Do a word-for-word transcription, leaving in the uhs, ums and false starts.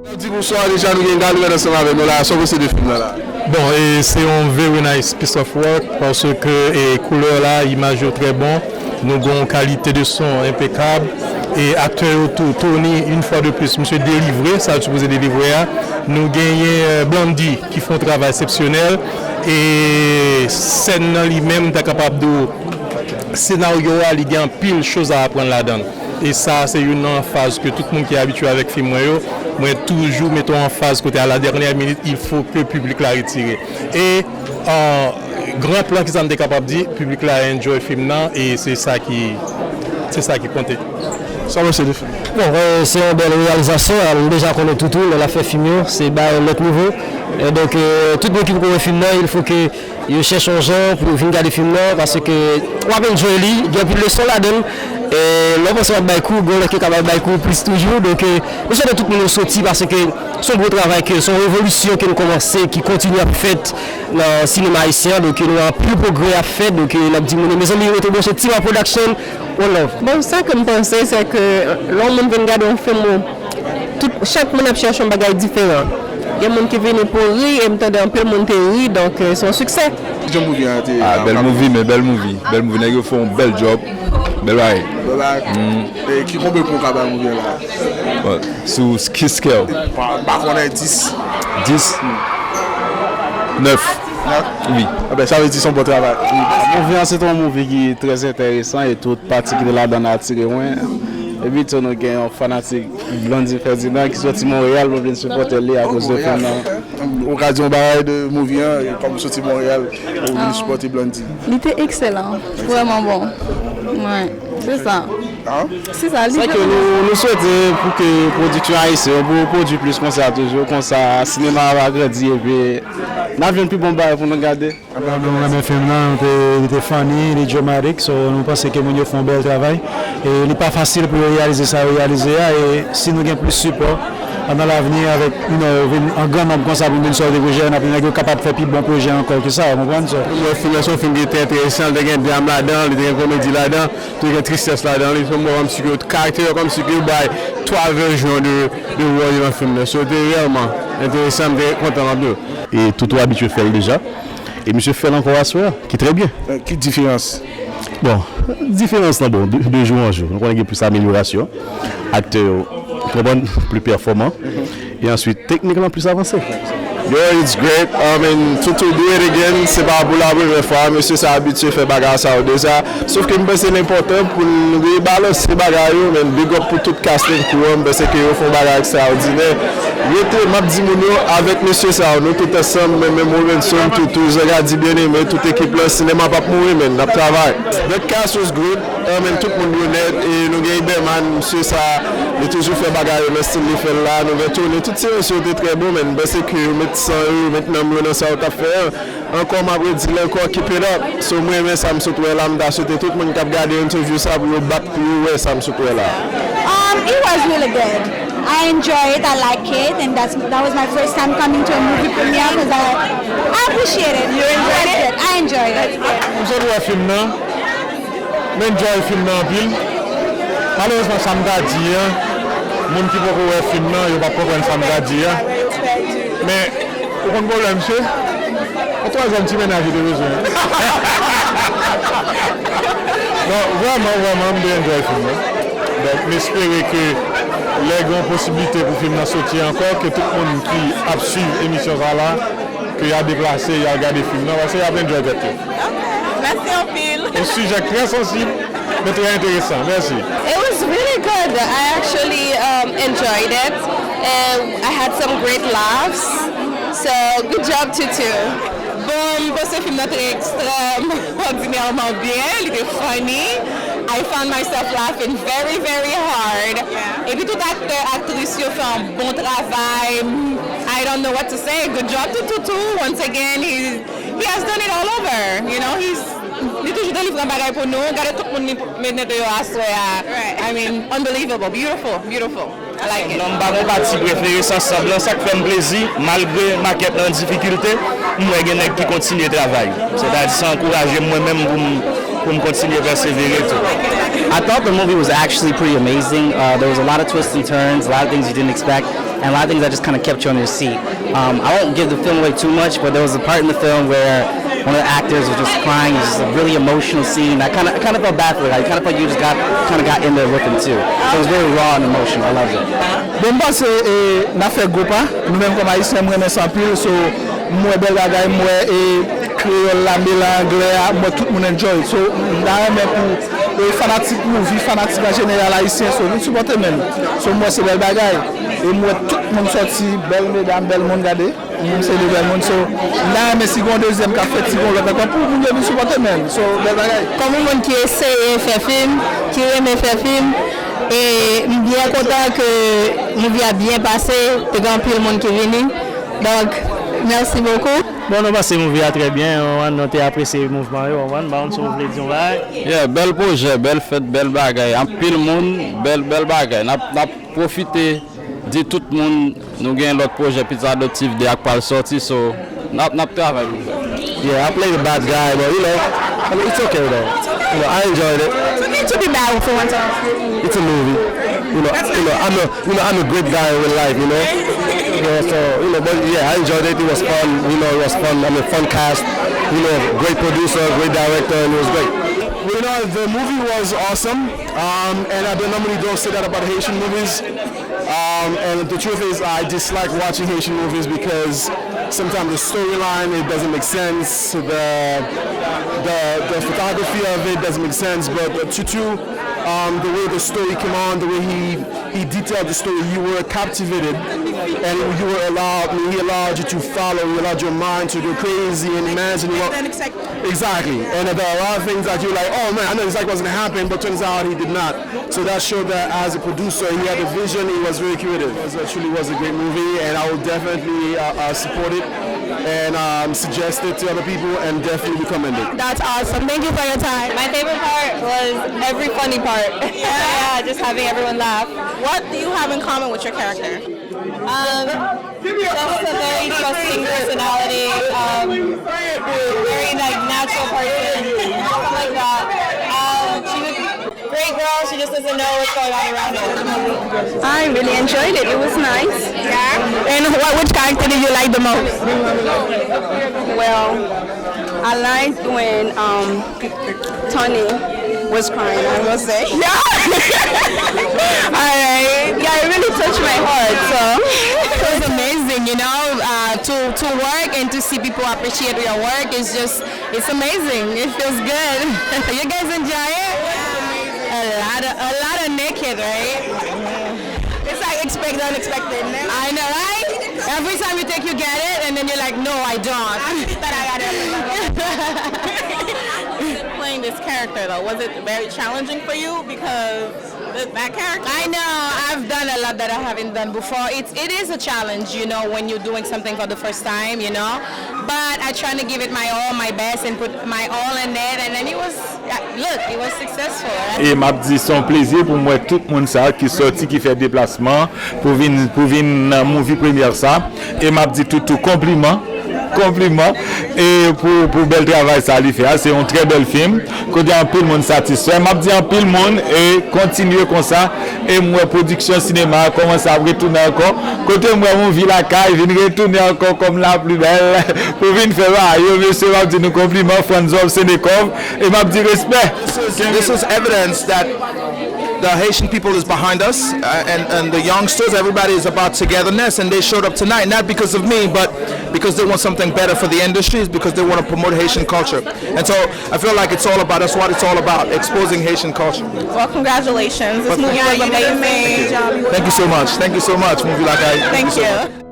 Nou di bonswa deja, nou gen Galouèn ansanm avè nou la. Sa w panse de fim nan la? Bon, e se yon very nice piece of work paske e koulè la, imaj yo trè bon. Nou gen yon kalite de son enpekab. E aktè yo tou, Tony, une fois de plus, misye delivre sa l sipoze delivre a. Nou genyen e, Blondy ki fè yon travay eksepsyonèl. E sèn nan li menm, m ta kapab di w, senaryo a, li gen anpil choz a aprann ladan l. E sa, se youn nan faz ke tout moun ki abitye avèk fim mwen yo, mwen toujou mete w an faz kote à la dernière minute, il faut que piblik la retire. E, euh, gran plan, kisa m te kapab di, piblik la enjoy fim nan, e se sa ki, se sa ki konte. Sa w panse de fim? Bon, euh, se yon bèl reyalizasyon, euh, nou deja konnen Toutou, lè l ap fè fim yo, se bay lòt nivo. E donk, euh, tout moun ki poko wè fim nan, il faut que yo chèche yon jan pou yo vin gade fim nan, paske w ap enjoy li, gen anpil leson ladan l. E lè w panse w ap bay kou, gen lè ke w kapab bay kou plis toujou. Donk, e, nou swete tout moun yo soti, paske se yon gwo travay, ke se yon revolisyon ke nou kòmanse, ki kontinye ap fèt nan sinema ayisyen an. Donk, nou wè anpil pwogrè ap fèt. Donk, e, n ap di moun yo, mezanmi, rete branche Tima Production, one love. Bon, sa ke m panse, se ke lè yon moun vin gade yon fim ou, tout, chak moun ap chèche yon bagay diferan. Gen moun ki vini pou ri, e m tande anpil moun te ri, donk, e, se yon siksè. Jan movie an te, ah, bèl movie, men bèl movie. Bèl movie, nèg yo fè yon bèl job. Bèl bagay. Bèl bagay. E ki konbyen pwen w ka bay movie an la? Bon, sou Kiss Kèl. Pa, pa konnen dis. Dis? Nèf. Nèf? Wi. Enben, sa vle di se yon bon travay. Wi. Movie an se te yon movie ki trè enteresan e tout pati ki te ladan nan atire mwen. Epi tou nou gen yon fanatik Blondy Ferdinand ki soti Monreyal pou vin sipòte li akoz de fim nan. Ou ka di yon bagay de movie an, e kòm soti Monreyal, ou vin sipòte Blondy. Li te ekselan, vrèman bon. Wi, se sa. Se sa, li vrèman bon. Nou, nou swete pou ke pwodiksyon ayisyen yo pou pwodui plis konsa toujou, konsa sinema a va grandi epi n ap jwenn pi bon bagay pou nou gade. Mwen renmen fim nan, li te, li te funny, li dramatic, so nou panse ke moun yo fè yon bèl travay. E li pa fasil pou yo reyalize sa yo reyalize a, e si nou gen plis sipò nan lavni avèk, you know, vin an gran nonb konsa pou nou vin sòti pwojè, n ap nèg yo kapab fè pi bon pwojè ankò ke sa, w konprann? So, mwen fim nan se yon fim ki te enteresan, li te gen dram ladan, li te gen komedi ladan, li te gen tristès ladan, li te kòmsi ke karaktè yo kòmsi ke yo bay twa vèsyon de, de wòl yo nan fim nan. So, li te reyèlman enteresan, m te kontan anpil. E Toutou abitye fè l deja. E misye fè l ankò aswè a, ki trè byen. Ki diferans? Bon, diferans lan, bon, de, de jou an jou. Nou konnen gen plis amelyorasyon. Aktè yo, ou konprann, pli pèfòman. E answit, teknik lan plis avanse. Yo, it's great. I mean, Toutou do it again. Se pa pou la premyè fwa. Mesye sa abitye fè bagay sa yo deja. Sof ke m panse l enpòtan pou n rebalanse bagay yo, men big up pou tout cast and crew an, m panse ke yo fè yon bagay ekstraòdinè. Rete, m ap di moun yo, avèk mesye sa yo, nou tout ansanm, men menm Robinson, Toutou, Jean Gady, Bien-Aimé, tout ekip lan, sinema p ap mouri, men n ap travay. The cast was good, uh, men tout moun yo nèt, e nou gen Iberman, mesye sa, li toujou fè bagay yo nan stil li fè l la, nou gen Tony, tout se mesye yo te trè bon, men m panse ke yo met san yo, yo met nanm yo nan sa yo t ap fè an. Ankò, m ap redi l ankò, keep it up. So, mwen renmen sa m sot wè la, m ta swete tout moun k ap gade entèvyou sa pou yo bat pou yo wè sa m sot wè la. Um, it was really good. I enjoy it, I like it, and that's, that was my first time coming to a movie premiere because I, I appreciate it. You enjoyed it? I enjoyed it. M sot wè fim nan. M enjoy fim nan anpil. Malerezman, sa m ta di an, moun ki poko wè fim nan, yo p ap konprann sa m ta di an. Men, ou konn pwoblèm, se yon twazyèm ti mennaj li te bezwen. Non, vrèman, vrèman, m te enjoy fim nan. Donk, m espere ke lè gen yon posiblite pou fim nan soti ankò, ke tout moun ki ap swiv emisyon sa la, ke y a deplase, y a gade fim nan, paske y ap enjoy tèt yo. Ok, mèsi anpil. Yon sijè trè sansib, men trè enteresan. Mèsi. It was really good. I actually, um, enjoyed it. And I had some great laughs. So, good job, Toutou. Bon, m panse fim nan te ekstrèmòdinèman byen, li te funny. I found myself laughing very, very hard. Epi tout aktè, aktris yo fè yon bon travay. I don't know what to say. Good job to Toutou. Once again, he, he has done it all over. You know, he's, li toujou delivre yon bagay pou nou. Gade tout moun li mete yo aswè a. I mean, unbelievable. Beautiful, beautiful. I like it. Non, m pa gon pati prefere, se ansanm lan, sa k fè m plezi, malgre makèt lan an difikilte, m wè gen nèg ki kontinye travay. Sètadi, sa ankouraje m mwen menm pou m, pou m kontinye pèsevere tou. I thought the movie was actually pretty amazing. Uh, there was a lot of twists and turns, a lot of things you didn't expect, and a lot of things that just kind of kept you on your seat. Um, I won't give the film away too much, but there was a part in the film where one of the actors was just crying. It was just a really emotional scene. I kind of, I kind of felt bad for the guy. I kind of felt like you just got, kind of got in there with him too. So it was very raw and emotional. I loved it. Bon, m panse e, n ap fè gwo pa. Nou menm kòm Ayisyen, m renmen sa anpil. So, m wè bèl bagay, m wè e, kreyòl la mele anglè a, m wè tout moun enjoy. So, m ta renmen pou e, fanatik movie, fanatik an jeneral ayisyen, so, vin sipòte menm. So, m wè se bèl bagay. E m wè tout moun sòti, bèl medam, bèl moun, gade. M se de bèl moun, so, m ta renmen si gon dezyèm k ap fèt, si gon lòt ankò, pou moun yo vin sipòte menm. So, bèl bagay. Kòm yon moun ki eseye fè fim, ki renmen fè fim, e m byen kontan ke movie a byen pase, te gen anpil moun ki vini. Donk, mèsi bokou. Bon, nou pase movie a trè byen, nou te apresye mouvman yo, konprann, ba yon sou vle di yon bagay. Yeah, bèl pwojè, bèl fèt, bèl bagay, anpil moun, bèl, bèl bagay. N ap, n ap pwofite di tout moun nou gen lòt pwojè Pizza Adoptive de ak pral sòti, so n ap, n ap travay pou fè. Yeah, I play the bad guy, but you know, I mean, it's okay though. You know, I enjoyed it. It's okay to be bad for one time. It's a movie. You know, you know, I'm a, you know, I'm a great guy in real life, you know. Yeah, so, you know, but yeah, I enjoyed it. It was fun. You know, it was fun. I mean, fun cast. You know, great producer, great director, and it was great. Well, you know, the movie was awesome, um, and I don't normally don't say that about Haitian movies. Um, and the truth is, I dislike watching Haitian movies because sometimes the storyline, it doesn't make sense. The the the photography of it doesn't make sense. But uh, Tutu, um, the way the story came on, the way he he detailed the story, you were captivated, and you were allowed. I mean, he allowed you to follow. He allowed your mind to go crazy and imagine what. Exactly. And there are a lot of things that you're like, oh man, I know exactly what's gonna happen, but turns out he did not. So that showed that as a producer, he had a vision, he was very creative. It was, uh, truly was a great movie, and I will definitely uh, uh, support it and um, suggest it to other people and definitely recommend it. That's awesome. Thank you for your time. My favorite part was every funny part. Yeah, just having everyone laugh. What do you have in common with your character? Um, just a very trusting personality, um, very like natural person, stuff like that. Um, she was a great girl. She just doesn't know what's going on around her. I really enjoyed it. It was nice. Yeah. And what, which character did you like the most? Well, I liked when um, Tony was crying, I must say. Yeah. All right. Yeah, it really touched my heart. So it was amazing, you know, uh, to to work and to see people appreciate your work is just it's amazing. It feels good. You guys enjoy it? A lot of a lot of naked, right? It's like expect the unexpected, né? I know, right? Every time you think you get it, and then you're like, no, I don't. I think that I got it. Playing this character though, was it very challenging for you because th- that character? I know I've done a lot that I haven't done before. It's it is a challenge, you know, when you're doing something for the first time, you know. But I try to give it my all, my best, and put my all in it, and then it was, yeah, look, it was successful. E m ap di se yon plezi pou m wè tout moun sa ki sòti, ki fè deplasman pou vin pou vin nan movie premyè sa. E m ap di Tutu konpliman, konpliman e pou pou bèl travay sa li fè a. Se yon trè bèl fim kote anpil moun satisfè. M ap di anpil moun e kontinye konsa. E m wè pwodiksyon sinema a kòmanse ap retounen ankò. Kote m wè Movie Lakay vin retounen ankò kòm la pli bèl pou vin fè bagay yo. Mesye, m ap di nou konpliman, Franzov Senekov, e m ap di respè. This is, this is evidence that the Haitian people is behind us, uh, and, and the youngsters, everybody is about togetherness, and they showed up tonight, not because of me, but because they want something better for the industries, because they want to promote Haitian culture. And so I feel like it's all about, that's what it's all about, exposing Haitian culture. Well, congratulations. This movie was amazing. Thank you so much. Thank you so much, Movie Lakay. Thank you.